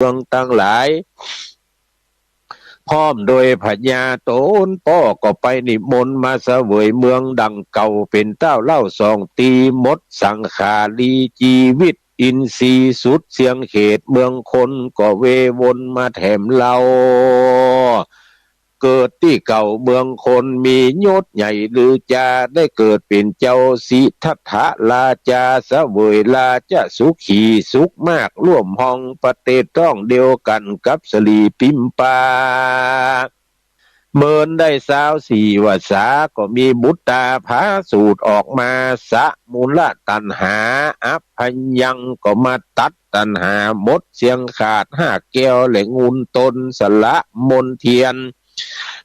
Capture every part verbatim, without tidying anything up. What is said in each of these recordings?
เมืองตังหลาย พร้อมโดยพญาต๋นป้อก็ไปนิมนต์มาเสวยเมืองดั่งเก่า เป๋นเต๊าเล่าสองตี้ หมดสังขารีจีวิต อินทรีย์สุดเสี้ยงเขต เมืองคนก็เววนมาแถมเล่า เกิดตี้เก่าเมืองคน มียศใหญ่ลือจา ได้เกิดเป๋นเจ้าสิทธัตถราจา เสวยราชสุขีสุขมาก ร่วมฮองประเตศต๊องเดียวกั๋นกับสะหลีปิมปา เมินได้ซาวสี่วรรษา ก็มีบุตราผาสูติออกมา สมุลตัณหา อัพพยังก็มาตัดตัณหา หมดเสี้ยงขาดหากแก้ว และงุนตนสละมนเทียน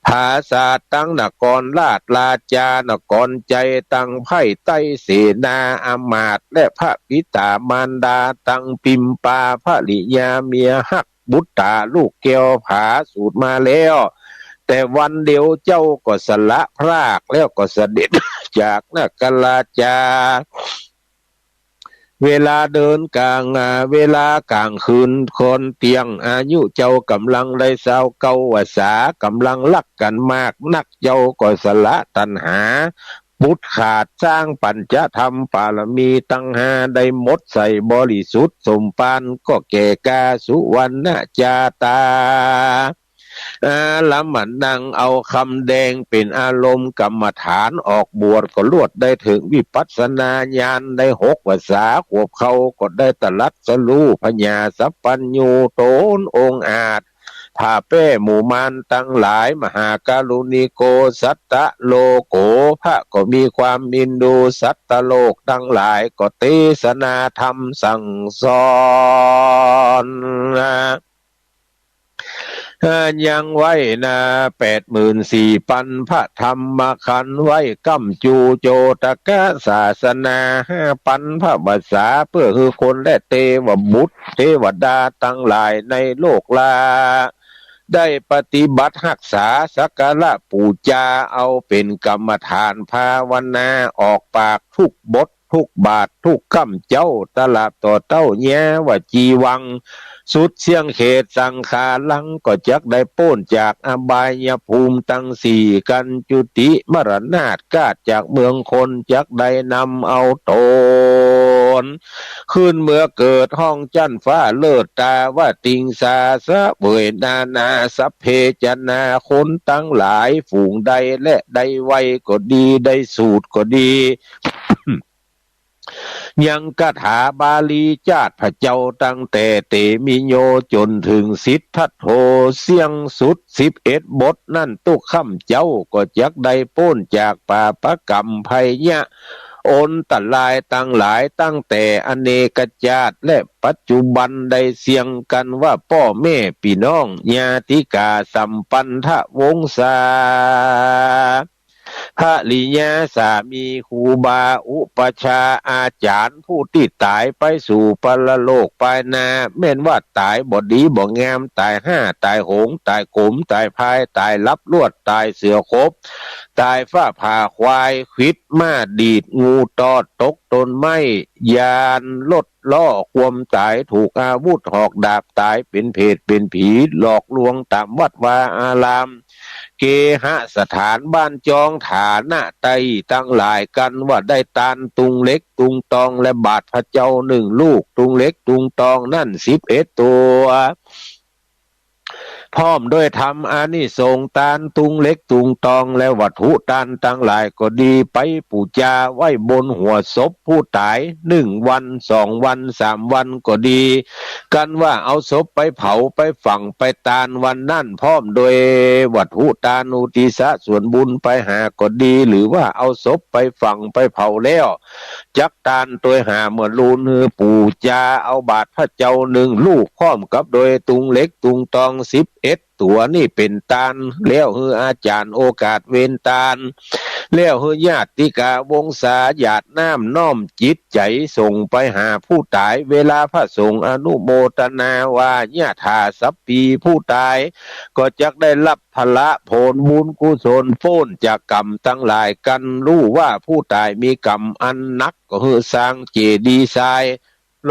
ผาสาทตังนครราชราชานครใจ๋ ตังไพร่ไต้เสนาอำมาตย์ และพระบิดามารดา ตังปิมปาภริยาเมียฮัก บุตราลูกแก้วผาสูติมาแล้ว แต่วันเดียวเจ้าก็สละพราก แล้วก็เสด็จจากนครราชา เวลาเดินก๋าง อ่า เวลาก๋างคืนคอนเตียง อายุเจ้าก่ำลังได้ซาวเก้าวรรษา ก่ำลังฮักกั๋นมากนัก เจ้าก็สละตัณหา ปุตตะขาด สร้างปัญจธรรมปารมีตังห้า ได้หมดใสบริสุทธิ์สมปาน ก็แก่กาสุวรรณจาตา อารัมมณัง เอาคำแดงเป๋นอารมณ์กรรมฐาน ออกบวชก็ลวดได้เถิงวิปัสสนาญาณ ได้หกวรรษาขวบเข้า ก็ได้ตรัสรู้ผญาสัพพัญญู ต๋นองอาจ ผ่าแป้หมู่มารตังหลาย มหากรุณิโก สัตตะโลโก พระก็มีความเอ็นดูสัตตะโลกตังหลาย ก็เตสนาธรรมสั่งสอน ยังไว้นา แปดหมื่นสี่ปันพระธรรมขันธ์ ไว้ก้ำจูโจตกะศาสนา ห้าปันพระวรรษา เปื้อหื้อคนและเตวบุตร เตวดาตังหลายในโลกลา ได้ปฏิบัติฮักษาสักการะปู๋จา เอาเป๋นกรรมฐานภาวนา ออกปากทุกบท ทุกบาททุกก้ำเจ๊า ตลอดต่อเต๊าเยียะวจีวัง สุดเสี้ยงเขตสังขารัง ก็จักได้ป๊นจากอบายภูมิตังสี่ กัญจุติมรณาติ คลาดจากเมืองคน จักได้นำเอาต๋น ขึ้นเมือเกิดห้องจั๊นฟ้าเลิศ ตาวติงสา เสวยนานาสัพเพจนา คนตังหลายฝูงใด และได้ไหว้ก็ดี ได้สูตรก็ดี ยังคาถาบาลีจาติพระเจ้า ตั้งแต่เตมิโย จ๋นเถิงสิทธัตโถ เสี้ยงสุดสิบเอ็ดบทนั้น ตุ๊กค่ำเจ๊าก็จักได้ป๊นจากปาปกรรมภัยยะอันตรายตังหลาย ตั้งแต่อเนกจาติ และปัจจุบันได้เสี้ยงกั๋นว่าป้อแม่ปี้น้อง ญาติกาสัมปันธวงศา ภริยาสามี ครูบาอุปัชฌาย์อาจ๋ารย์ ผู้ตี้ต๋ายไปสู่ปรโลกปายหน้า แม่นว่าต๋ายบ่ดีบ่งาม ต๋ายฮ่า ต๋ายโหง ต๋ายก๋ม ต๋ายพาย ต๋ายลับลวด ต๋ายเสือขบ ต๋ายฟ้าผ่า ควายขวิด ม้าดีด งูตอด ตกต้นไม้ ยานรถล้อคว่ำต๋าย ถูกอาวุธหอกดาบต๋าย เป๋นเปรตเป๋นผี หลอกลวงต๋ามวัดวาอาราม เกหสถานบ้านจองฐานะใต้ตังหลาย กั๋นว่าได้ตานตุงเหล็กตุงตอง และบาทพระเจ้านึ่งลูก ตุงเหล็กตุงตองนั้นสิบเอ็ดตั๋ว พร้อมด้วยธรรมอานิสงส์ตานตุงเหล็กตุงตอง และวัตถุตานตังหลายก็ดี ไปปู๋จาไหว้บนหัวศพผู้ต๋าย นึ่งวัน สองวัน สามวันก็ดี กั๋นว่าเอาศพไปเผา ไปฝัง ไปตานวันนั้น พร้อมโดยวัตถุตานอุทิศส่วนบุญไปหาก็ดี หรือว่าเอาศพไปฝัง ไปเผาแล้ว จักตานตวยหาเมื่อลูนหื้อปู๋จา เอาบาทพระเจ้านึ่งลูก พร้อมกับโดยตุงเหล็กตุงตองสิบเอ็ดตั๋วนี้เป๋นตาน แล้วหื้ออาจ๋ารย์โอกาสเวนตาน แล้วหื้อญาติกาวงศาหยาดน้ำน้อมจิตใจ๋ส่งไปหาผู้ต๋าย เวลาพระสงฆ์อนุโมทนาว่า ยะถาสัพพี ผู้ต๋ายก็จักได้ฮับผละผลบุญกุศลป๊นจากกรรมตังหลาย กั๋นฮู้ว่าผู้ต๋ายมีกรรมอันหนัก ก็หื้อสร้างเจดีย์ทราย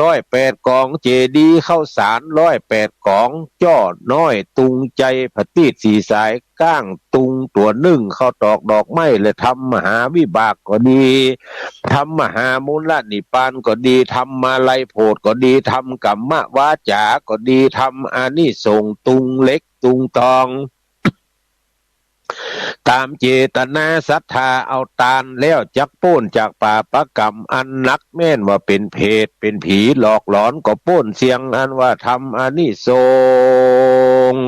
ร้อยแปดก๋อง เจดีย์ข้าวสารร้อยแปดก๋อง จ้อน้อยตุงใจ๋ ผะตีดสี่สาย ก้างตุงตั๋วนึ่ง ข้าวตอกดอกไม้ และธรรมมหาวิบากก็ดี ธรรมมหามูลนิพพานก็ดี ธรรมาลัยโผดก็ดี ธรรมกัมมวาจาก็ดี ธรรมอานิสงส์ตุงเหล็กตุงตอง ต๋ามเจตนาศรัทธาเอาตานแล้ว จักป๊นจากปาปกรรมอันหนัก แม่นว่าเป๋นเปรตเป๋นผีหลอกหลอนก็ป๊นเสี้ยง อันว่าธรรมอานิสงส์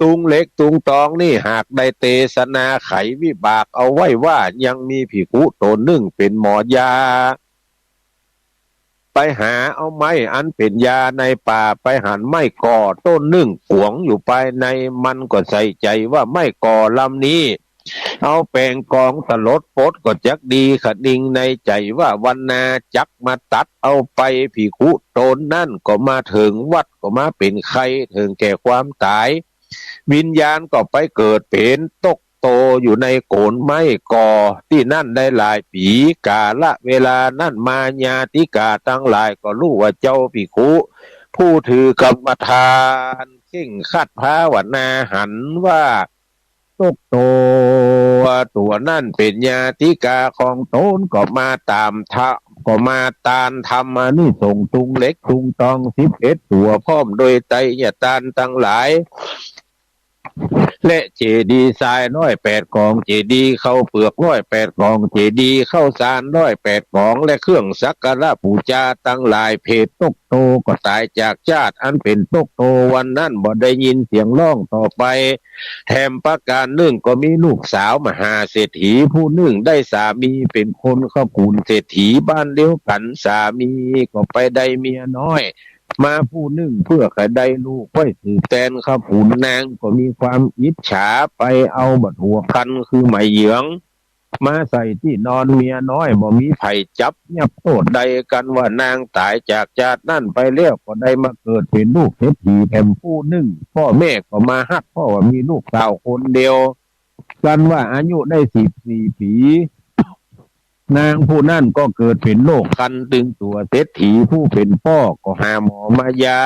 ตุงเหล็กตุงตองนี่ หากได้เตสนาไขวิบากเอาไว้ว่า ยังมีภิกขุต๋นนึ่งเป๋นหมอยา ไปหาเอาไม้อันเป๋นยาในป่า ไปหันไม้ก่อต้นนึ่งขวางอยู่ภายใน มันก็ใส่ใจ๋ว่าไม้ก่อลำนี้ เอาแป๋งกองตลดปดก็จักดี คะนิงในใจ๋ว่าวันนาจักมาตัดเอาไป ภิกขุต๋นนั้นก็มาเถิงวัดก็มาเป๋นไข้เถิงแก่ความต๋าย วิญญาณก็ไปเกิดเป๋นตกโตอยู่ในโก๋นไม้ก่อตี้นั้นได้หลายปี๋ กาละเวลานั้นมาญาติกาตังหลายก็ฮู้ว่าเจ้าภิกขุผู้ถือกรรมฐานเคร่งครัดภาวนาหันว่า ตกโตตั๋วนั้นเป๋นญาติกาของต๋น ก็มาตานธรรม ก็มาตานธรรมอานิสงส์ตุงเหล็กตุงตองสิบเอ็ดตั๋ว พร้อมโดยไตรยตานตังหลาย และเจดีย์ทรายร้อยแปดก๋อง เจดีย์ข้าวเปือกร้อยแปดก๋อง เจดีย์ข้าวสารร้อยแปดก๋อง และเครื่องสักการะปู๋จาตังหลาย เปรตตกโตก็ต๋ายจากจาติอันเป๋นตกโตวันนั้น บ่ได้ยินเสียงฮ้องต่อไป แถมประก๋านนึ่งก็มีลูกสาวมหาเศรษฐีผู้นึ่งได้สามีเป๋นคนขะขุนเศรษฐีบ้านเดียวกั๋น สามีก็ไปได้เมียน้อยมาผู้นึ่งเปื้อจะได้ลูกไว้สืบแตนขะขุน นางก็มีความอิจฉาไปเอาบ่าตั๋วคันคือไหมเหยือง มาใส่ตี้นอนเมียน้อย บ่มีใผจับยับโต้ษใด กันว่านางต๋ายจากจาตินั้นไปแล้ว ก็ได้มาเกิดเป๋นลูกเศรษฐีแถมผู้นึ่ง ป้อแม่ก็มาฮัก เพราะว่ามีลูกสาวคนเดียว กันว่าอายุได้สิบสี่ปี๋ นางผู้นั้นก็เกิดเป๋นโรคคันตึงตั๋ว เศรษฐีผู้เป๋นป้อก็หาหมอมายา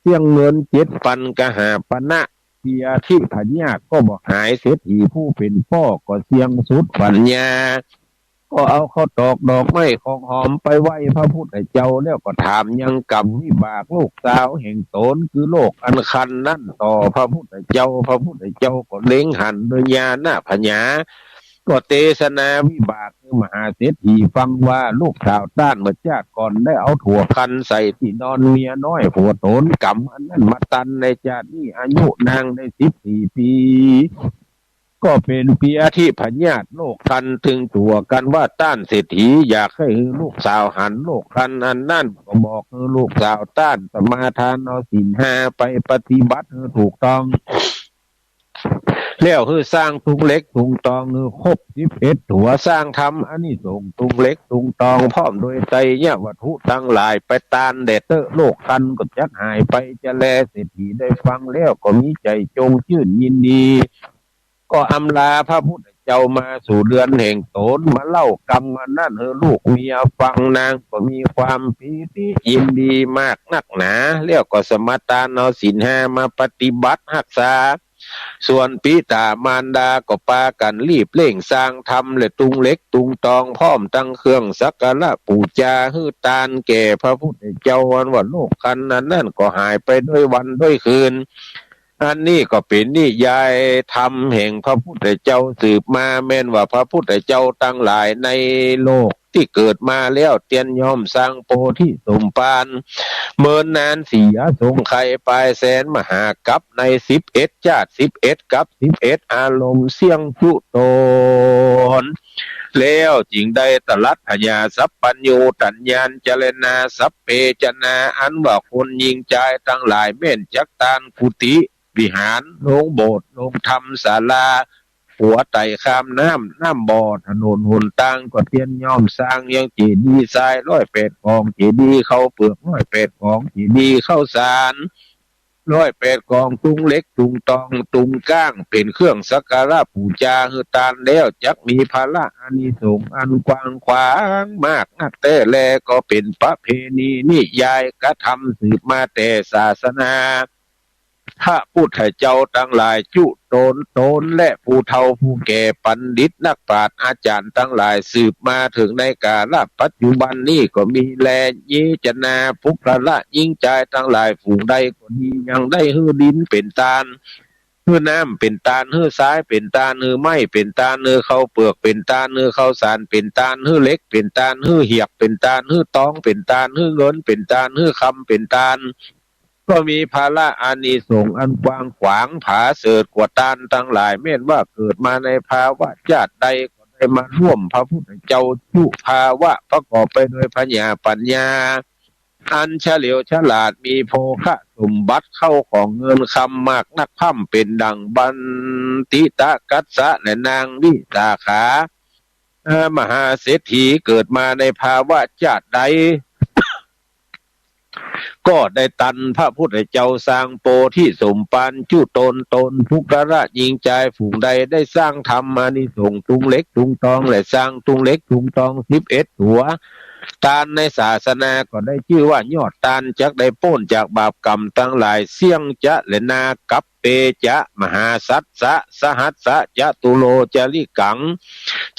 เสี้ยงเงินเจ็ดปันกหาปณะ เปียธิพยาธิก็บ่หาย เศรษฐีผู้เป๋นป้อก็เสี้ยงสุดปัญญา ก็เอาข้าวตอกดอกไม้ของหอมไปไหว้พระพุทธเจ้า แล้วก็ถามยังกรรมวิบากลูกสาวแห่งต๋น คือโรคอันคันนั้นต่อพระพุทธเจ้า พระพุทธเจ้าก็เล็งหันโดยญาณปัญญา ก็เตสนาวิบากคือมหาเศรษฐีฟังว่า ลูกสาวต้านเมื่อจาติก่อนได้เอาตั๋วคันใส่ตี้นอนเมียน้อยผัวต๋น กรรมอันนั้นมาตันในจาตินี้ อายุนางได้สิบสี่ปี๋ ก็เป๋นเปียธิพยาธิโรคคันตึงตั๋ว กันว่าต้านเศรษฐีอยากหื้อลูกสาวหันโรคคันอันนั้น ก็บอกหื้อลูกสาวต้านสมาทานเอาศีลห้าไปปฏิบัติหื้อถูกต้อง แล้วหื้อสร้างตุงเหล็กตุงตองหื้อครบสิบเอ็ดตั๋ว สร้างธรรมอานิสงส์ตุงเหล็กตุงตอง พร้อมโดยไตรยวัตถุตังหลายไปตานแด่เต๊อะ โรคคันก็จักหายไปจะแล เศรษฐีได้ฟังแล้วก็มีใจ๋จงจื้นยินดี ก็อำลาพระพุทธเจ้ามาสู่เฮือนแห่งต๋น มาเล่ากรรมอันนั้นหื้อลูกเมียฟัง นางก็มีความปีติยินดีมากนักหนา แล้วก็สมาทานเอาศีลห้ามาปฏิบัติฮักษา ส่วนปิต๋ามารดาก็ปากั๋นรีบเร่งสร้างธรรมและตุงเหล็กตุงตอง พร้อมตังเครื่องสักการะปู๋จาหื้อตานแก่พระพุทธเจ้า อันว่าโรคคันอันนั้นก็หายไปด้วยวันด้วยคืน อันนี้ก็เป๋นนิยายธรรมแห่งพระพุทธเจ้าสืบมา แม่นว่าพระพุทธเจ้าตังหลายในโลกตี้เกิดมาแล้ว เตียนย่อมสร้างโพธิสมภาร เมินนานสี่อสงไขยปายแสนมหากัป ในสิบเอ็ดจาติ สิบเอ็ดกัป สิบเอ็ดอารมณ์ เสี้ยงจุตน แล้วจึงได้ตรัสพญาสัพพัญญูตัญญาณจรณา สัพเพจนา อันว่าคนญิงจายตังหลาย แม่นจักตานกุฏิวิหาร โรงโบสถ์ โรงธรรมศาลา ขัวไต่ข้ามน้ำ น้ำบ่อ ถนนหนตาง ก็เตียนย่อมสร้างยังเจดีย์ทรายร้อยแปดก๋อง เจดีย์ข้าวเปือกร้อยแปดก๋อง เจดีย์ข้าวสาร ร้อยแปดกอง ตุงเหล็ก ตุงตอง ตุงก้าง เป๋นเครื่องสักการะปู๋จาหื้อตานแล้ว จักมีผละอานิสงส์อันกว้างขวางมากนักแต๊แล ก็เป๋นประเพณีนิยายกระทำสืบมาแต่ศาสนา พระพุทธเจ้าตังหลายจุ๊ตนต๋นและผู้เฒ่าผู้แก่ ปัณฑิตนักปราชญ์อาจ๋ารย์ตังหลาย สืบมาเถิงในกาละปัจจุบันนี้ก็มีแล เย จนา ปุคคละญิงจายตังหลาย ฝูงใดก็ดี ยังได้หื้อดินเป๋นตาน หื้อน้ำเป๋นตาน หื้อทรายเป๋นตาน หื้อไม้เป๋นตาน หื้อข้าวเปือกเป๋นตาน หื้อข้าวสารเป๋นตาน หื้อเหล็กเป๋นตาน หื้อเหียกเป๋นตาน หื้อตองเป๋นตาน หื้อเงินเป๋นตาน หื้อคำเป๋นตาน ก็มีผละอานิสงส์อันกว้างขวางผาเสริฐกว่าตานตังหลาย แม่นว่าเกิดมาในภาวะจาติใดก็ได้มาร่วมพระพุทธเจ้าจุ๊ภาวะ ประกอบไปโดยผญาปั๋ญญา อันเฉลียวฉลาด มีโภคสมบัติเข้าของเงินคำมากนักพร่ำ เป๋นดั่งบัณฑิตกัสสะและนางวิสาขา เอ่อ มหาเศรษฐี เกิดมาในภาวะจาติใด ก็ได้ตันพระพุทธเจ้าสร้างโพธิสมภารจุ๊ตนต๋น ปุคคละญิงจายฝูงใดได้สร้างธรรมานิสงส์ตุงเหล็กตุงตอง และสร้างตุงเหล็กตุงตองสิบเอ็ดตั๋ว ตานในศาสนาก็ได้จื้อว่ายอดตาน จักได้ป๊นจากบาปกรรมตังหลาย เสี้ยงจะและนา กัปเปจะ มหาสัสสะ สหัสสะ จตุโล จริกัง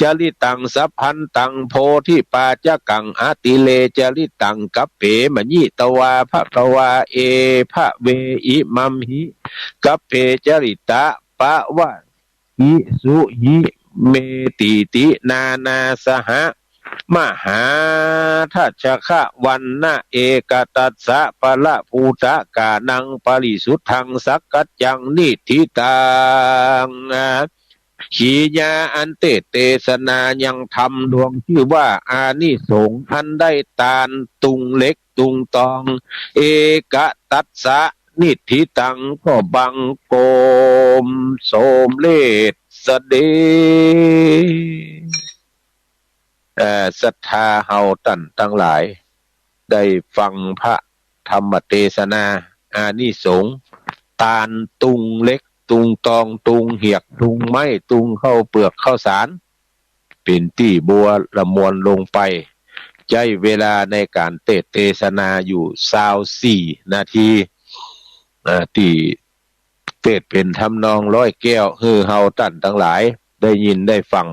จริตัง สัพพันตัง โพธิปาจกัง อติเรกจริตัง กัปเปมะญิตวา ภะคะวา เอ ภะเว อิมัมหิ กัปเปจริตะ ปะวะ หิสุหิ เม ตีติ นานา สหะ มหาทัชชะคะวัณณะ เอกตัสสะ ปะละภูตะกานัง ปะริสุทธัง สักกัจจัง นิฏฐิตัง ขีญา อันเตสน์เตสนายังธรรมดวงจื้อว่าอานิสงส์อันได้ตานตุงเหล็กตุงตอง เอกตัสสะ นิฏฐิตัง ก็บังคมสมเร็จเสด็จ เอ่อ ศรัทธาเฮาต้านตังหลาย ได้ฟังพระธรรมเตสนา อานิสงส์ตานตุงเหล็กตุงตอง ตุงเหียกตุงไม้ ตุงข้าวเปือกข้าวสาร เป๋นตี้บัวระมวลลงไป ใจ๊เวลาในก๋านเตสน์เตสนาอยู่ซาวสี่นาที อ่า ตี้เตสน์เป๋นทำนองร้อยแก้ว หื้อเฮาต้านตังหลายได้ยินได้ฟัง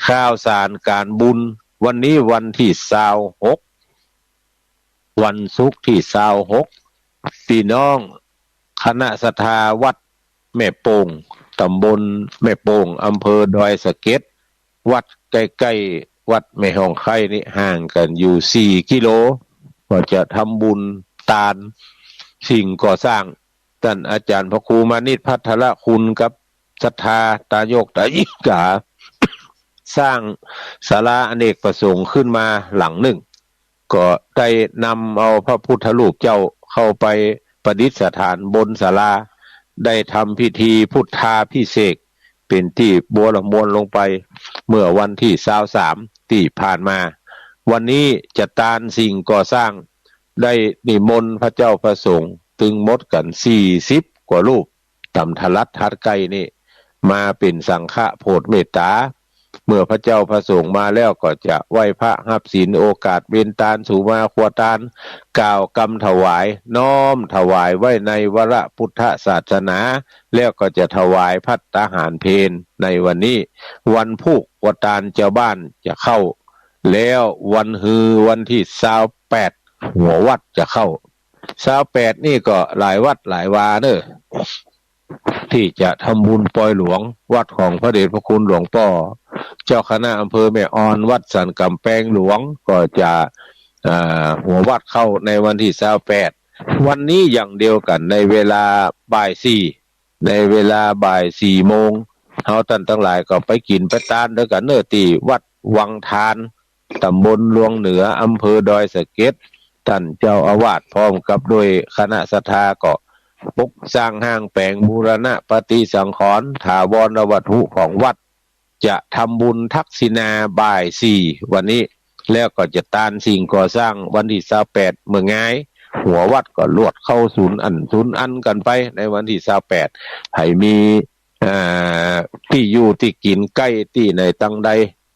ข่าวสารก๋านบุญ วันนี้วันตี้ซาวหก วันศุกร์ตี้ซาวหก ปี้น้องคณะศรัทธาวัดแม่โป่ง ต๋ำบลแม่โป่ง อำเภอดอยสะเก็ด วัดใก้ๆ วัดแม่ฮ่องไคล้นี่ห่างกั๋นอยู่สี่กิโล ก็จะทำบุญตานสิ่งก่อสร้าง ต้านอาจ๋ารย์พระครูมานิตรภัทรคุณกับศรัทธาตายกตายิกา สร้างศาลาอเนกประสงค์ขึ้นมาหลังนึ่ง ก็ได้นำเอาพระพุทธรูปเจ้าเข้าไปประดิษฐานบนศาลา ได้ทำพิธีพุทธาภิเษกเป๋นตี้บัวระมวลลงไป เมื่อวันตี้ซาวสามตี้ผ่านมา วันนี้จะตานสิ่งก่อสร้าง ได้นิมนต์พระเจ้าพระสงฆ์ตึงหมดกั๋นสี่สิบกว่ารูป ต๋ามทะลัดฮัดใก้นี่ มาเป๋นสังฆะโผดเมตต๋า เมื่อพระเจ้าพระสงฆ์มาแล้วก็จะไหว้พระฮับศีล โอกาสเวนตาน สุมาครัวตาน กล่าวกำถวาย น้อมถวายไว้ในวรพุทธศาสนา แล้วก็จะถวายภัตตาหารเพลในวันนี้ วันพูกครัวตานจาวบ้านจะเข้า แล้ววันฮือวันตี้ซาวแปด หัววัดจะเข้า ซาวแปดนี่ก็หลายวัดหลายวาเน่อ ตี้จะทำบุญปอยหลวง วัดของพระเดชพระคุณหลวงป้อเจ้าคณะอำเภอแม่ออน วัดสันก๋ำแปงหลวง ก็จะ อ่า หัววัดเข้าในวันตี้ซาวแปด วันนี้อย่างเดียวกั๋น ในเวลาบ่ายสี่ ในเวลาบ่ายสี่โมง เฮาต้านตังหลายก็ไปกิ๋นไปตานตวยกั๋นเน่อ ตี้วัดวังทาน ต๋ำบลลวงเหนือ อำเภอดอยสะเก็ด ต้านเจ้าอาวาสพร้อมกับด้วยคณะศรัทธาก็ปลุกสร้างห้างแป๋ง บูรณะปฏิสังขรณ์ ถาวรวัตถุของวัด จะทำบุญทักษิณาบ่ายสี่วันนี้ แล้วก็จะตานสิ่งก่อสร้างวันตี้ซาวแปดเมื่องาย หัววัดก็ลวดเข้าศูนย์อันศูนย์อันกั๋นไป ในวันตี้ซาวแปด ใผมี เอ่อ ตี้อยู่ตี้กิ๋นใก้ตี้ไหนตังใด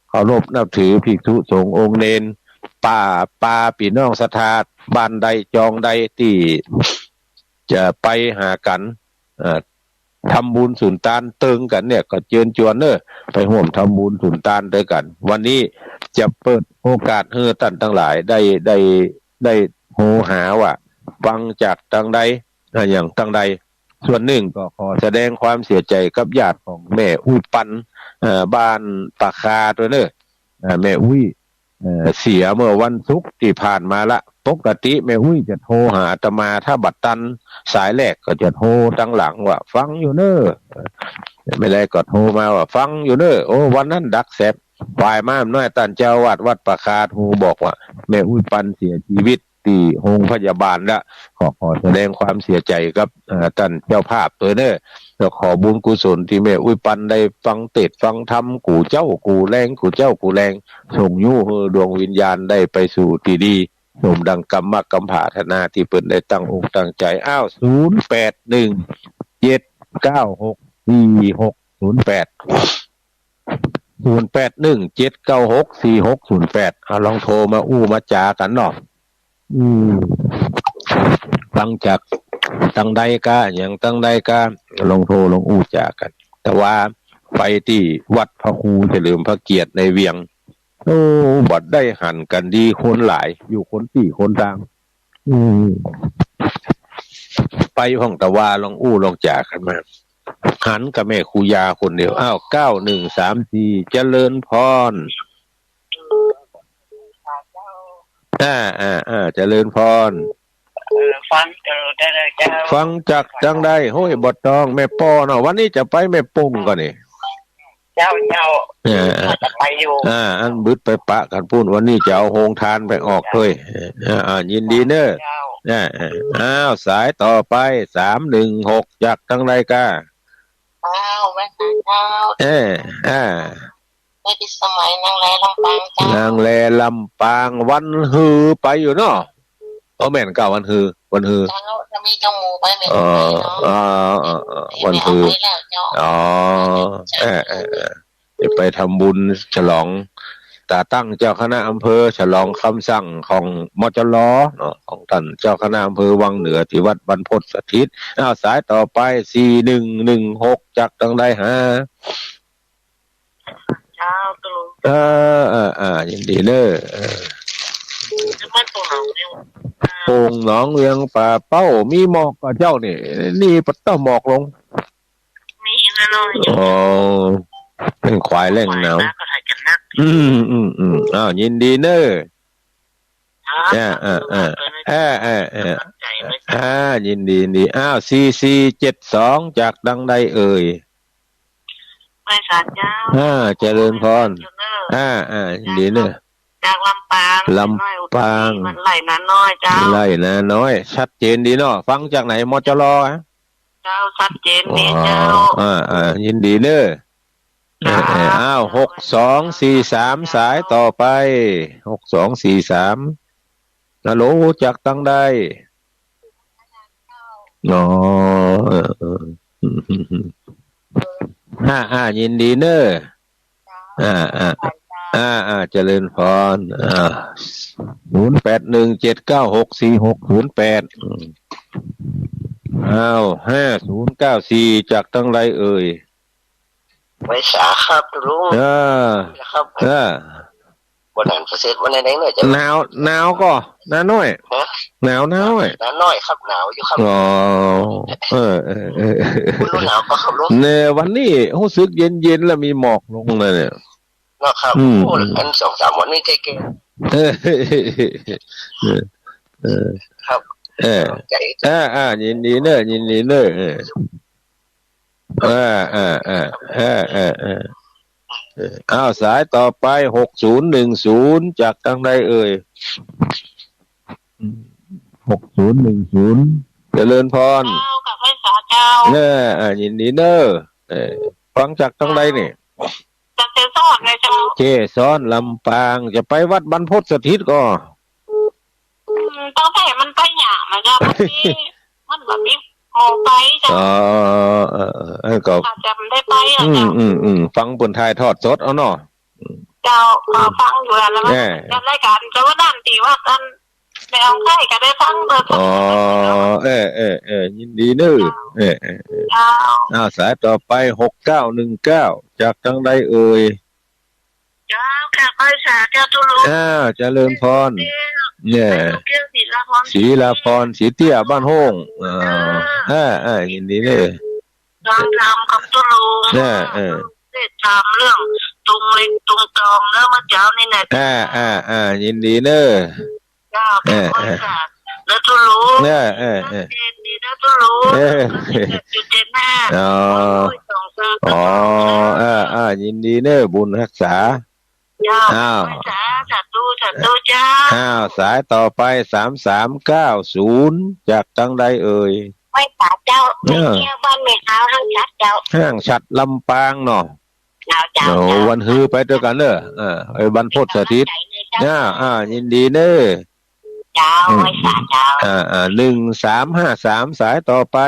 เคารพนับถือภิกษุสงฆ์องค์เณร ป้า ป้าปี้น้องศรัทธา บ้านใดจองใดตี้จะไปหากั๋น เอ่อ ทำบุญสุนตานเติงกั๋นเนี่ย ก็เจิญจวนเน่อ ไปฮ่วมทำบุญสุนตานตวยกั๋น วันนี้จะเปิดโอกาสหื้อต้านตังหลายได้ ได้ ได้โหหาว่าฟังจากตังใด อะหยังตังใด ส่วนนึ่งก็ขอแสดงความเสียใจ๋กับญาติของแม่อุ๊ยปัน เอ่อ บ้านป่าคาตวยเน่อ เอ่อ แม่อุ๊ย เอ่อ เสียเมื่อวันศุกร์ตี้ผ่านมาละ ปกติแม่อุ๊ยจะโทรหาอาตมา ถ้าบ่ตันสายแรกก็จะโทรตังหลังว่าฟังอยู่เน่อ แม่แลก็โทรมาว่าฟังอยู่เน่อ โอ้ วันนั้นดักแสบ บ่ายมาน้อยต้านเจ้าอาวาสวัดป่าคาโทรบอกว่าแม่อุ๊ยปันเสียจีวิตตี้โฮงพยาบาลละ ขอ ขอแสดงความเสียใจ๋กับ เอ่อ ต้านเจ้าภาพตวยเน่อ แล้วขอบุญกุศลตี้แม่อุ๊ยปันได้ฟังเตสน์ฟังธรรมกู้เจ๊ากู้แลง กู้เจ๊ากู้แลง ส่งยู้หื้อดวงวิญญาณได้ไปสู่ตี้ดี สมดังกำมักกำผาถนาตี้เปิ้นได้ตั้งอกตั้งใจ๋ อ้าว ศูนย์แปดหนึ่ง เจ็ดเก้าหก สี่หกศูนย์แปด ศูนย์แปดหนึ่ง เจ็ดเก้าหก สี่หกศูนย์แปด อ่ะ ลองโทรมาอู้มาจ๋ากั๋นเนาะ อืม ฟังจากตังใดก้า หยังตังใดก้า ลองโทรลองอู้จ๋ากั๋น แต่ว่าไปตี้วัดพระครูเฉลิมพระเกียรติในเวียง โอ้ บ่ได้หันกั๋นดี คนหลาย อยู่คนตี้คนตาง อืม ไปพ่องตะวาลองอู้ลองจ๋ากั๋นมา หันกับแม่ครูยาคนเดียว อ้าว เก้าหนึ่งสามสี่ เจริญพร อ่า อ่า อ่า เจริญพร เออ ฟังเจอได้เลยเจ้า ฟังจากตังใด ห้วยบ่อตอง แม่ป้อเนาะ วันนี้จะไปแม่ปงก่อนี่ เจ้า เจ้า เออ ว่าจะไปอยู่ อ่า อันบึดไปปะกั๋นปู้น วันนี้จะเอาโฮงตานไปออกตวย เออ อ่า ยินดีเน่อ เจ้า อ่า อ่า อ้าว สายต่อไป สามหนึ่งหก จากตังใดก้า อ้าว แม่สายเจ้า เออ อ่า แม่พิสมัย นางแล ลำปางเจ้า นางแล ลำปาง วันฮือไปอยู่เนาะ โอ้ แม่นก้า วันฮือ วันฮือ เจ้า ถ้ามีเจ้าหมู่ไปแม่ อ๋อ ไปเนาะ อ๋อ อ๋อ อ๋อ วันฮือ แม่เอาไปแล้วเจ้า อ๋อ เออ เออ เออ จะไปทำบุญฉลอง ตาตั้งเจ้าคณะอำเภอ ฉลองกำสั่งของ มจล เนาะ ของต้านเจ้าคณะอำเภอวังเหนือตี้วัดบรรพตสถิต อ้าว สายต่อไป สี่หนึ่งหนึ่งหก จากตังใดฮะ เจ้า ตะลุง เออ เออ เออ ยินดีเน่อ เออ จะมาตรงหนองเวียง ตรงหนองเวียงป่าเป้า มีหมอกก่อเจ้านี่ นี่ปะเต้าหมอกลง มีนะเนาะ อ๋อ เป๋นขวายแหล่งหนาว ขวายมาก็ถ่ายกันนัก อืม อืม อืม อ้าว ยินดีเน่อ ครับ อ่า อ่า อ่า อ่า อ่า อ่า อ่า ยินดี ยินดี อ้าว สี่สี่เจ็ดสอง จากตังใดเอ่ย ไปศาลเจ้า อ่า เจริญพร เจ้าเน่อ อ่า อ่า ยินดีเน่อ จากลำปาง ลำปาง บ้านไร่นาน้อยเจ้า ไร่นาน้อย ชัดเจนดีเนาะ ฟังจากไหน มจล อะ เจ้า ชัดเจนดีเจ้า อ๋อ อ่า อ่า ยินดีเน่อ เจ้า เออ เออ อ้าว หกสองสี่สาม สายต่อไป หกสองสี่สาม ฮัลโหล จากตังใด อ๋อ เออ เออ อ่า อ่า ยินดีเน่อ อ่า อ่า อ่า อ่า เจริญพร อ่า ศูนย์แปดหนึ่งเจ็ดเก้าหกสี่หกศูนย์แปด อืม อ้าว ห้าศูนย์เก้าสี่ จากตังใดเอ่ย ไวสาครับ ตะลุง เออ ครับ เออ บ่หนาวเสร็จวันไหนเน่อเจ้า หนาว หนาวก่อ นาน้อย ฮะ หนาว นาน้อย นาน้อยครับ หนาวอยู่ครับ อ๋อ เออ เออ เออ บ่หนาวก่อครับลุง เนี่ย วันนี้ฮู้สึกเย็นๆ แล้วมีหมอกลงเลยเนี่ย เนาะครับ อืม โอ้ อืม อันสองสามวันนี้แก่ๆ เออ เออ เออ ครับ เออ ใจ เออ อ่า ยินดีเน่อ ยินดีเน่อ เออ เออ เออ เออ อ้าว สายต่อไป หกศูนย์หนึ่งศูนย์ จากตังใดเอ่ย หกศูนย์หนึ่งศูนย์ เจริญพร เจ้า กับไพศาลเจ้า เออ อ่า ยินดีเน่อ เออ ฟังจากตังใดนี่ จากเกสรไงเจ้า เกสร ลำปาง จะไปวัดบรรพตสถิตก่อ อืม ตั้งแต่มันไปหยาม แล้วก็มันมี มันบ่มีหมู่ไปเจ้า อ๋อ เออ เออ เออ ก็ อาจจะบ่ได้ไปอะ อืม เจ้า อืม อืม ฟังเปิ้นถ่ายทอดสดเอาเนาะ เจ้า ก็ฟังอยู่อะ แล้วก็ เออ รายการ แต่ว่านั้นตี้ว่าอัน แม่อองไข่ก็ได้ฟังเปิ้น อ๋อ เออ เออ เออ ยินดีเน้อ เจ้า เออ เออ เออ เจ้า อ้าว สายต่อไป หกเก้าหนึ่งเก้า จากตางใดเอ่ย เจ้า ค่ะ ไหว้สาเจ้า ตุ๊ลุง อ้าว เจริญพร เจ้า เนี่ย ตุ๊ลุงเกี้ยว ศิลาพร ศิลาพร ศรีเตี้ย บ้านโฮ่ง อ่า เจ้า อ่า อ่า ยินดีเน้อ ลองถามกับตุ๊ลุง เนี่ย เออ ได้ถามเรื่องตุงเล็กตุงตองเนาะ เมื่อเจ๊านี่นะ อ่า อ่า อ่า ยินดีเน้อ เจ้า เออ เออ ขอบคุณค่ะ แล้วตุ๊ลุง เออ เออ เออ ชัดเจนดีนะตุ๊ลุง เออ จุดเด่นมาก อ๋อ โอ้ย สองสาม อ๋อ เออ เออ ยินดีเน้อ บุญฮักษา เจ้า อ้าว ไหว้สา สาธุ สาธุเจ้า อ้าว สายต่อไป สามสามเก้าศูนย์ จากตางใดเอ่ย ไหว้สาเจ้า เออ แม่แก้ว บ้านแม่ขาว ห้างฉัดเจ้า ห้างฉัด ลำปางเนาะ เจ้า เจ้า โอ้ เจ้า วันฮือไปตวยกั๋นเน้อ เออ ไอ้วันพจน์สถิต เจ้า อ่า อ่า ยินดีเน้อ เจ้า อืม ไหว้สาเจ้า อ่า อ่า หนึ่งสามห้าสาม สายต่อไป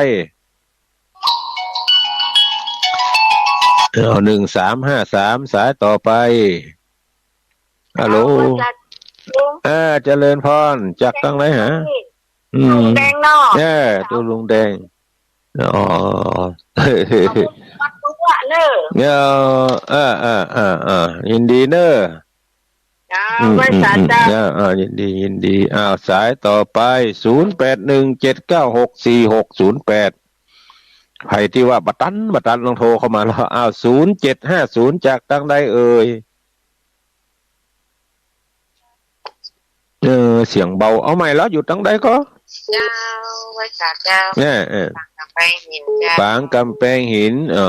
เอา หนึ่งสามห้าสาม สายต่อไป ฮัลโหล เจ้า ไหว้สา อ่า เจริญพร จากตางใดฮะ อืม ลุงแดงเนาะ เออ ตุ๊ลุงแดง อ๋อ วัดตัวเน้อ เออ เออ เออ เออ เออ ยินดีเน้อ เจ้า อืม ไหว้สาเจ้า อืม อืม เออ เออ ยินดี ยินดี อ้าว สายต่อไป ศูนย์แปดหนึ่งเจ็ดเก้าหกสี่หกศูนย์แปด ใผตี้ว่าบ่ตัน บ่ตัน ลองโทรเข้ามาเนาะ อ้าว ศูนย์เจ็ดห้าศูนย์ จากตางใดเอ่ย เออ เสียงเบา เอาใหม่แล้ว อยู่ตางใดก่อ เจ้า ไหว้สาเจ้า เนี่ย เออ ปางก๋ำแปงหินเจ้า ปางก๋ำแปงหิน อ๋อ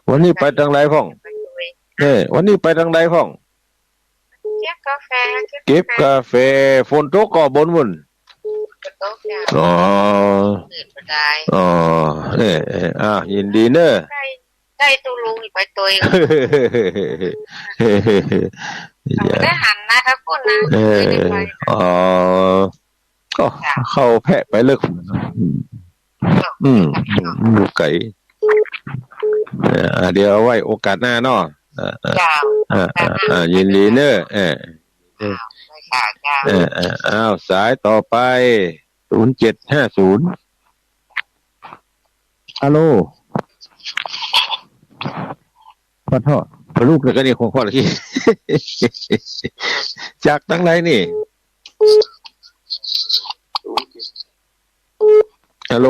วันนี้ไปตางใดพ่อง ไปด้วย เออ วันนี้ไปตางใดพ่อง เก็บกาแฟ เก็บกาแฟ เก็บกาแฟ ฝนตกก่อบนมุ่น ฝนตกเจ้า อ๋อ ตื่นบ่ได้ อ๋อ เออ เออ อ่ะ ยินดีเน้อ ได้ ได้ตุ๊ลุงไปตวย ได้หันหน้ากับคนนะ เออ ไม่ได้ไป อ๋อ ก็ เจ้า เข้าแพะไปเลิก อืม อืม อยู่ไกล เออ อ่ะ เดี๋ยวเอาไว้โอกาสหน้าเนาะ อ่ะ อ่ะ เจ้า อ่ะ อ่ะ อ่ะ ยินดีเน้อ เออ เจ้า ไหว้สาเจ้า เออ เออ อ้าว สายต่อไป ศูนย์เจ็ดห้าศูนย์ ฮัลโหล ขอโทษ พอลูกเลยก็นี่ ของข้อละกี้ จากตางใดนี่ ฮัลโหล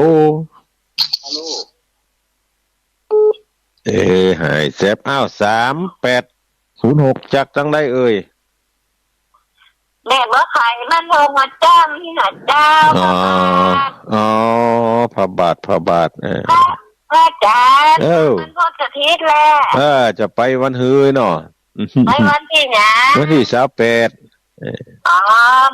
ฮัลโหล เอ๊ะ หายแซบ อ้าว สามแปดศูนย์หก จากตางใดเอ่ย แม่บัวไข่ มันโทรมาจ้างนี่นะเจ้า อ๋อ พระบาท อ๋อ พระบาท พระบาท เออ พระ พระอาจารย์ เออ มันพจน์สถิตแหละ เออ จะไปวันฮือเนาะ ไปวันตี้หยัง วันตี้ซาวแปด เออ อ๋อ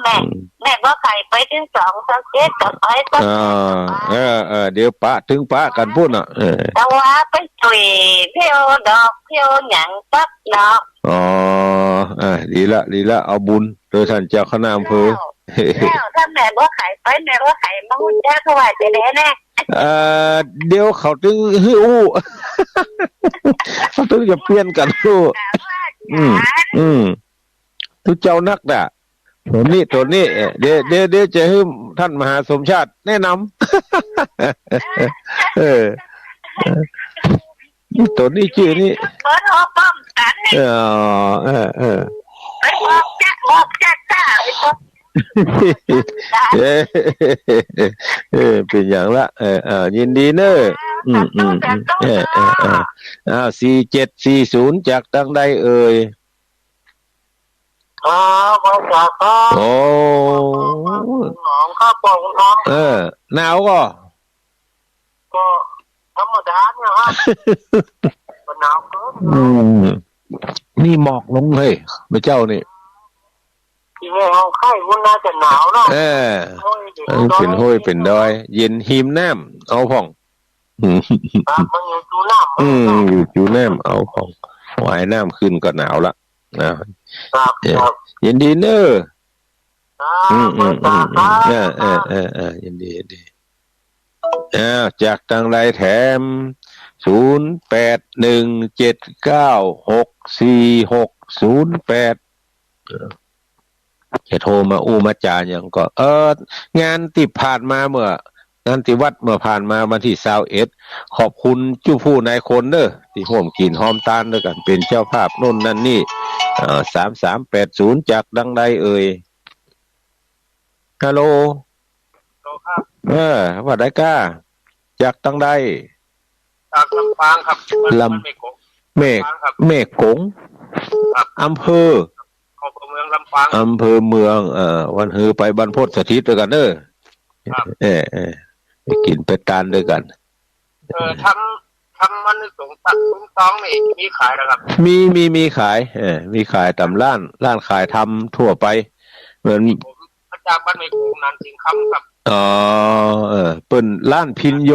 แม่ อืม แม่บัวไข่ไปตี้สอง ซาวเจ็ด ก็ไป อ่า เออ เออ เดี๋ยวปะ เถิงปะกั๋นปู๊นน่ะ เออ แต่ว่าไปช่วยเที่ยวดอก เที่ยวหยังตั๊บดอก อ๋อ อ่า ดีละ ดีละ เอาบุญโดยต้านเจ้าคณะอำเภอ เจ้า แล้วถ้าแม่บัวไข่ไป แม่บัวไข่มาฮู้จักเขาว่าจะได้แน่ เอ่อ เดี๋ยวเขาตึงหื้ออู้ เขาตึงจะเปลี่ยนกั๋นอู้ อืม อืม ตุ๊เจ้านักน่ะ โตนี้ โตนี้ เอ่อ เดี๋ยว เดี๋ยว เดี๋ยวจะหื้อต้านมหาสมชาติแนะนำ เออ โตนี้จื้อนี้ เบอร์โทรป้องกั๋น เออ เออ เออ ไปบอกจัก บอกจักจ้า ไปบอก เออ เออ เป๋นหยังละ เออ อ่า ยินดีเน้อ อืม อืม อืม เออ เออ เออ อ้าว สี่เจ็ดสี่ศูนย์ จากตางใดเอ่ย อ๋อ มาจาก โอ้ หนองครับ ผมหนอง เออ หนาวก่อ ก็ธรรมดาเนี่ยครับ บ่หนาวเกิน อืม นี่หมอกลงเฮ้ย แม่เจ้านี่ ตี้แม่อองไข่มันน่าจะหนาวเนาะ เออ ห้วยเป๋น เออ ดอย เป๋นห้วยเป๋นดอย เย็น หิมน้ำเอาพ่อง ครับ มันอยู่จูน้ำ อืม อยู่จูน้ำเอาพ่อง ว่ายน้ำขึ้นก็หนาวละ นะ ครับ เออ ครับ ยินดีเน้อ อืม อืม อืม อืม เออ เออ เออ เออ ยินดี ยินดี อ้าว จากตังใดแถม ศูนย์แปดหนึ่งเจ็ดเก้าหกสี่หกศูนย์แปด เออ จะโทรมาอู้มาจ๋าหยังก็ เออ งานตี้ผ่านมาเมื่อ งานตี้วัดเมื่อผ่านมาวันตี้ซาวเอ็ด ขอบคุณจุผู้นายคนเน้อ ตี้ฮ่วมกิ๋นฮ่วมตานตวยกั๋น เป๋นเจ้าภาพโน่นนั่นนี่ เอ่อ สามสามแปดศูนย์ จากตังใดเอ่ย ฮัลโหล ฮัลโหลครับ เออ ว่าใดก้า จากตังใด จากลำปางครับ ลำ บ้านแม่กง แม่ ลำปางครับ แม่กง ครับ อำเภอ อำเภอเมืองลำปาง อำเภอเมือง เอ่อ วันหื้อไปบรรพตสถิตตวยกั๋นเน้อ ครับ เออ เออ ไปกิ๋นไปตานตวยกั๋น เออ ธรรม ธรรมานุสงฆ์ตัดตุ้งตองนี่มีขายเหรอครับ มี มี มีขาย เออ มีขายต๋ามร้าน ร้านขายธรรมทั่วไป เหมือน ผมมาจากบ้านแม่กง นานสิงห์คำครับ อ๋อ เออ เปิ้นร้านพิญโญ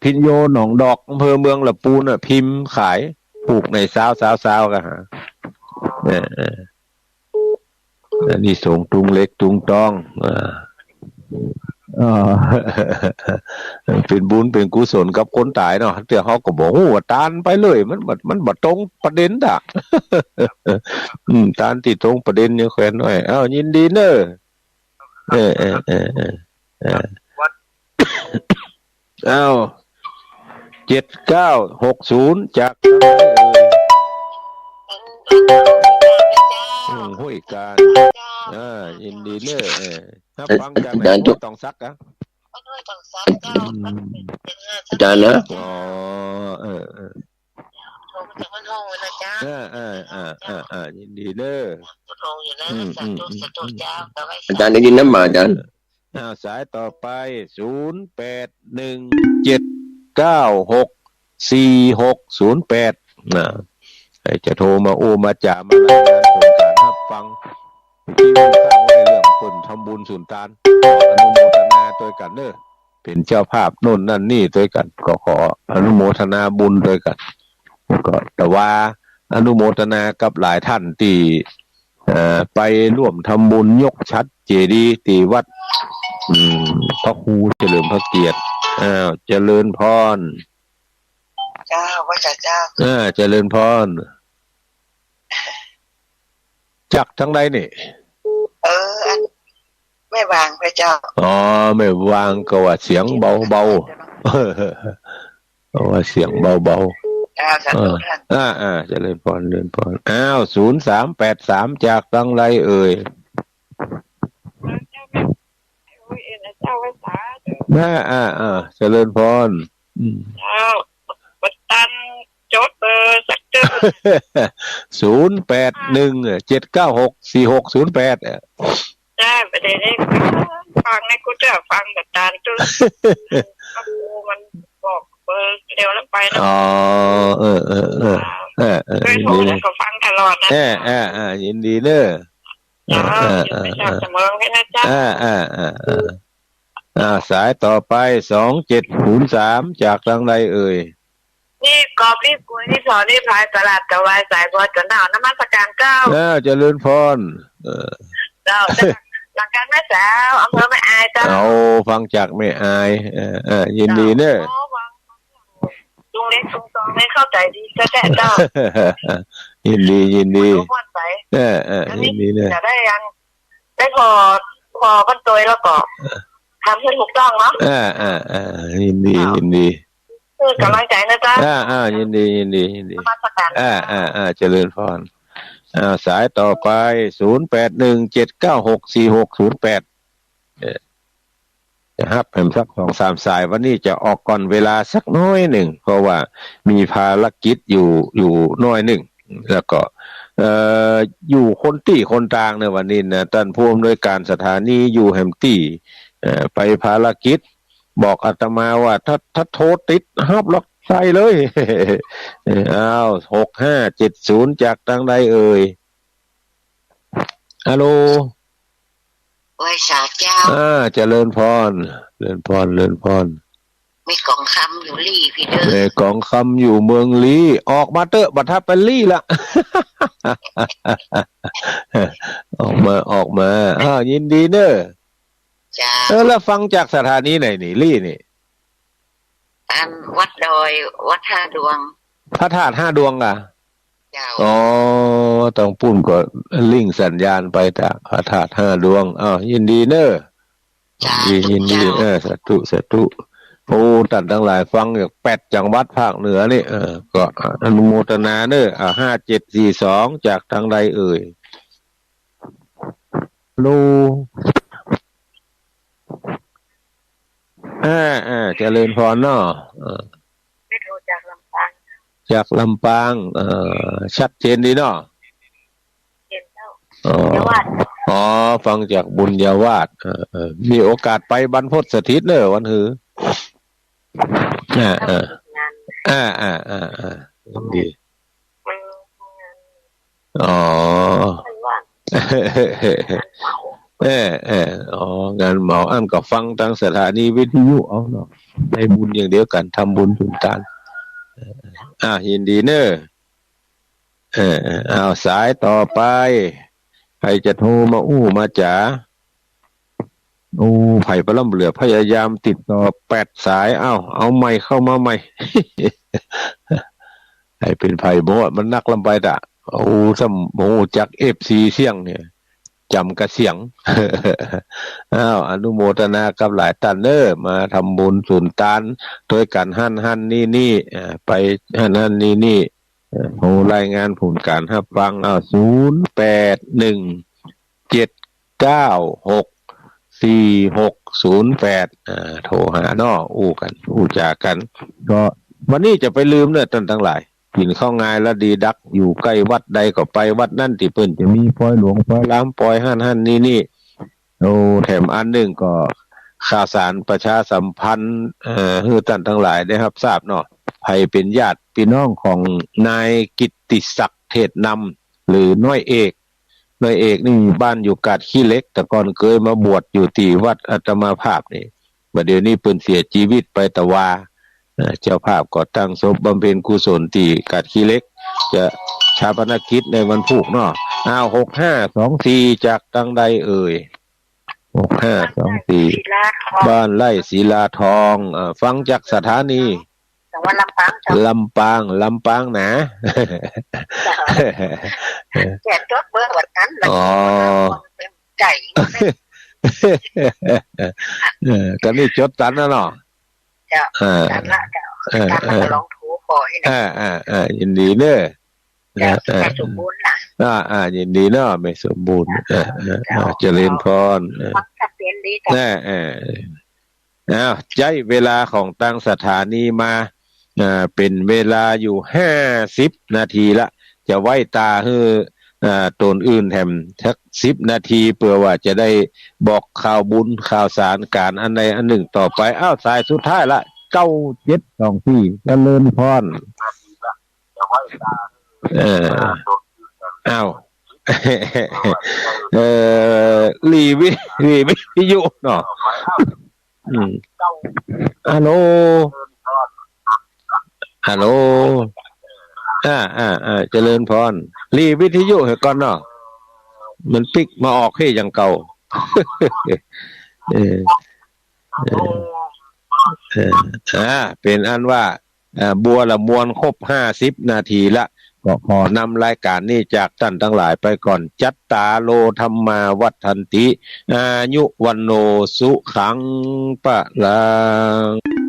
พิญโญหนองดอก อำเภอเมืองละปูนน่ะ พิมพ์ขาย ผูกในซาว ซาว ซาว ก็หา เออ เออ อานิสงส์ตุ้งเหล็กตุ้งตอง อ่า อ่า เป๋นบุญเป๋นกุศลกับคนต๋ายเนาะ แต่เฮาก็บ่ฮู้ว่าตานไปเลย มันบ่ มันบ่ตรงประเด็นดะ อืม ตานตี้ตรงประเด็นเนี่ยแควนน้อย อ้าว ยินดีเน้อ เออ เออ เออ เออ เออ วัด อ้าว เจ็ดเก้าหกศูนย์ จากตังใดเอ่ย อืม ห้วยกาญ อ่า ยินดีเน้อ เออ ฮับฟังจากไหน อาจ๋ารย์ ห้วยตองสักอะ อืม อาจ๋ารย์นะ อ๋อ เออ เออ โทรมาจากบ้านห้องเลยนะจ๊ะ เออ เออ เออ เออ เออ ยินดีเน้อ โทรอยู่นะ อืม สาธุ อืม สาธุ อืม จ้า ต่อไป อาจ๋ารย์ได้ยินนะบ่าอาจ๋ารย์ อ่า สายต่อไป ศูนย์แปดหนึ่งเจ็ดเก้าหกสี่หกศูนย์แปด นะ ใผจะโทรมาอู้มาจ๋า มารายงานผลก๋านฮับฟัง ตี้ว่าค้างไว้เรื่องเปิ้นทำบุญสุนตาน ขออนุโมทนาตวยกั๋นเน้อ เป๋นเจ้าภาพโน่นนั่นนี่ตวยกั๋น ก็ขออนุโมทนาบุญตวยกั๋น แล้วก็ แต่ว่าอนุโมทนากับหลายท่านตี้ เอ่อ ไปร่วมทำบุญยกฉัตรเจดีย์ตี้วัด อืม พระครูเฉลิมพระเกียรติ อ้าว เจริญพร เจ้า ว่าจะเจ้า อ่า เจริญพร จากตังใดนี่ เออ อัน แม่วางไปเจ้า อ๋อ แม่วาง ก็ว่าเสียงเบาๆ ก็ว่าเสียงเบาๆ อ่า สาธุ เออ ท่าน อ่า อ่า เจริญพร เจริญพร อ้าว ศูนย์สามแปดสาม จากตังใดเอ่ย เจ้าแม่ โอ้ย เอ็นเจ้าไว้สาธุ อ่า อ่า อ่า เจริญพร อืม เจ้า บ่ตันจดเบอร์สักเตื้อ ศูนย์แปดหนึ่งเจ็ดเก้าหกสี่หกศูนย์แปด เออ จ้า บ่ได้ได้ฟังในกูเตื้อฟังบ่ตันตึง พระครูมันบอกเบอร์เดียวแล้วไปนะ อ๋อ เออ เออ เออ เออ เออ เคยโทรแล้วก็ฟังตลอดนะ เออ เออ เออ ยินดีเน้อ เจ้า เออ เออ อยู่ไป เออ ชอบเสมอให้นะเจ้า เออ เออ เออ เออ อ่า สายต่อไป สองเจ็ดศูนย์สาม จากตังใดเอ่ย นี่กอบรีบกุย นี่สอน นี่พายตลาดกะวายสายบัวจ๋าเนาะ นมัสการเจ้า เออ เจริญพร เออ เจ้า หลังการแม่สาว อำเภอแม่อายเจ้า เอา ฟังจากแม่อาย เออ เออ ยินดีเน้อ เจ้า โอ้ ฟัง ลุงเล็กลุงตองนี่เข้าใจ๋ดีแต๊ๆ เจ้า ยินดี ยินดี ม่วนหูม่วนใจ๋ เออ เออ อันนี้ ยินดีเน้อ จะได้ยัง ได้ผ่อ ผ่อบ้านตวยแล้วก็ เออ ทำให้ถูกต้องเนาะ อ่า อ่า อ่า ยินดี เจ้า ยินดี เออ ก๋ำลังใจ๋นะเจ้า อ่า อ่า ยินดี ยินดี ยินดี นมัสการ อ่า อ่า อ่า เจริญพร อ่า สายต่อไป ศูนย์แปดหนึ่งเจ็ดเก้าหกสี่หกศูนย์แปด เออ จะฮับแหมสักสองสามสาย วันนี้จะออกก่อนเวลาสักน้อยนึ่ง เพราะว่ามีภารกิจอยู่ อยู่น้อยนึ่ง แล้วก็ เอ่อ อยู่คนตี้คนตางในวันนี้นะ ต้านผู้อำนวยการสถานีอยู่แหมตี้ เอ่อ ไปภารกิจ บอกอาตมาว่าถ้า ถ้าโทรติดฮับหรอกใส่เลย เออ อ้าว หกห้าเจ็ดศูนย์ จากตังใดเอ่ย ฮัลโหล ไหว้สาเจ้า อ่า เจริญพร เจริญพร เจริญพร มีกองคำอยู่ลี้พี่เด้อ เออ กองคำอยู่เมืองลี้ ออกมาเต๊อะ บ่าถ้าไปลี้ละ ออกมา ออกมา อ้าว ยินดีเน่อ เจ้า เออ แล้วฟังจากสถานีไหนนี่ ลี้นี่ อันวัดดอย วัดห้าดวง พระธาตุห้าดวงก่ะ เจ้า อ๋อ ตางปู้นก็ลิงก์สัญญาณไปตะพระธาตุห้าดวง อ้าว ยินดีเน่อ เจ้า ยินดี เจ้า ยินดี เออ สาธุ สาธุ โอ้ ต้านตังหลายฟังจากแปดจังหวัดภาคเหนือนี่ เออ ก็อนุโมทนาเน่อ อ่า ห้าเจ็ดสี่สอง จากตางใดเอ่ย ฮัลโหล อ่า อ่า เจริญพรเนาะ เออ ไม่โทรจากลำปาง จากลำปาง เอ่อ ชัดเจนดีเนาะ เห็นเจ้า อ๋อ บุญญาวาส อ๋อ ฟังจากบุญญาวาส เออ เออ มีโอกาสไปบรรพตสถิตเน่อ วันหื้อ อ่า อ่า งาน อ่า อ่า อ่า อ่า ดี มัน อ๋อ มันว่าง เออ เออ อ๋อ งานเหมา อันก็ฟังตางสถานีวิทยุเอาเนาะ ได้บุญอย่างเดียวกั๋น ทำบุญสุนตาน อ่า ยินดีเน่อ เออ เออ อ้าว สายต่อไป ใผจะโทรมาอู้มาจ๋า โอ้ ไผปะล้ำเหลือ พยายามติดต่อแปดสาย อ้าว เอาใหม่เข้ามาใหม่ ใผเป๋นไผบ่ มันนักล้ำไปตะ โอ้ ซ้ำ โอ้ จากเอฟซีเสี้ยงเนี่ย จ๋ำกะเสียง อ้าว อนุโมทนากับหลายต้านเน่อ มาทำบุญสุนตานตวยกั๋น หั้นหั้นนี่นี่ อ่า ไปหั้นหั้นนี่นี่ เอ่อ โทรรายงานผลก๋านฮับฟัง อ้าว ศูนย์แปดหนึ่งเจ็ดเก้าหกสี่หกศูนย์แปด อ่า โทรหาเนาะ อู้กั๋น อู้จ๋ากั๋น ก็วันนี้จะไปลืมเน่อ ต้านตังหลาย กิ๋นข้าวงายละดีดัก อยู่ใก้วัดใดก็ไปวัดนั้น ตี้เปิ้นจะมีปอยหลวง ปอยลาม ปอยหั้นหั้นนี่นี่ โอ้ แถมอันนึ่งก็ข่าวสารประชาสัมพันธ์ เอ่อ หื้อต้านตังหลายได้ฮับทราบเนาะ ใผเป๋นญาติปี้น้องของนายกิตติศักดิ์เทศนำ หรือน้อยเอก น้อยเอกนี่บ้านอยู่กาดขี้เหล็ก แต่ก่อนเกยมาบวชอยู่ตี้วัดอาตมาภาพนี่ บ่าเดี่ยวนี้เปิ้นเสียจีวิตไปตะวา เอ่อ เจ้าภาพก็ตั้งศพบำเพ็ญกุศลตี้กาดขี้เหล็ก จะฌาปนกิจในวันพูกเนาะ อ้าว หกห้าสองสี่ จากตางใดเอ่ย หกห้าสองสี่ บ้านไร่ศิลาทอง บ้านไร่ศิลาทอง เอ่อ ฟังจากสถานี จังหวัดลำปางเจ้า ลำปาง ลำปางนะ เจ้า แกจดเบอร์วันนั้น อ๋อ ใจ๋ เออ ต๋อนนี้จดตันแล้วเนาะ เจ้า อ่า ตันละเจ้า เออ ตันละ เออ ก็ลองโทรขอให้นะ อ่า อ่า อ่า ยินดีเน่อ เจ้า เออ เออ แม่สมบูรณ์นะ อ่า อ่า ยินดีเนาะ แม่สมบูรณ์ เจ้า เออ เออ เจ้า อ่า เจริญพร เออ ฟังชัดเจนดีเจ้า เออ เออ อ้าว ใจ๊เวลาของตางสถานีมา อ่า เป๋นเวลาอยู่ห้าสิบนาทีละ จะไว้ตาหื้อ อ่า ต๋นอื่นแถมสักสิบนาที เปื้อว่าจะได้บอกข่าวบุญข่าวสารก๋านอันใดอันนึ่งต่อไป อ้าว สายสุดท้ายละ เก้าเจ็ดสองสี่ เจริญพร เออ อ้าว เออ ลี้วิ ลี้วิทยุเนาะ อืม ฮัลโหล ฮัลโหล อ่า อ่า อ่า เจริญพร ลี้วิทยุหื้อก่อนเนาะ มันปิ๊กมาออกหื้ออย่างเก่า เออ เออ เออ อ่า เป๋นอันว่า อ่า บัวละมวลครบห้าสิบนาทีละ ก็ขอนำรายก๋านนี้จากต้านตังหลายไปก่อน จัตตาโร ธัมมา วัฑฒันติ อายุ วัณโณ สุขัง พะลัง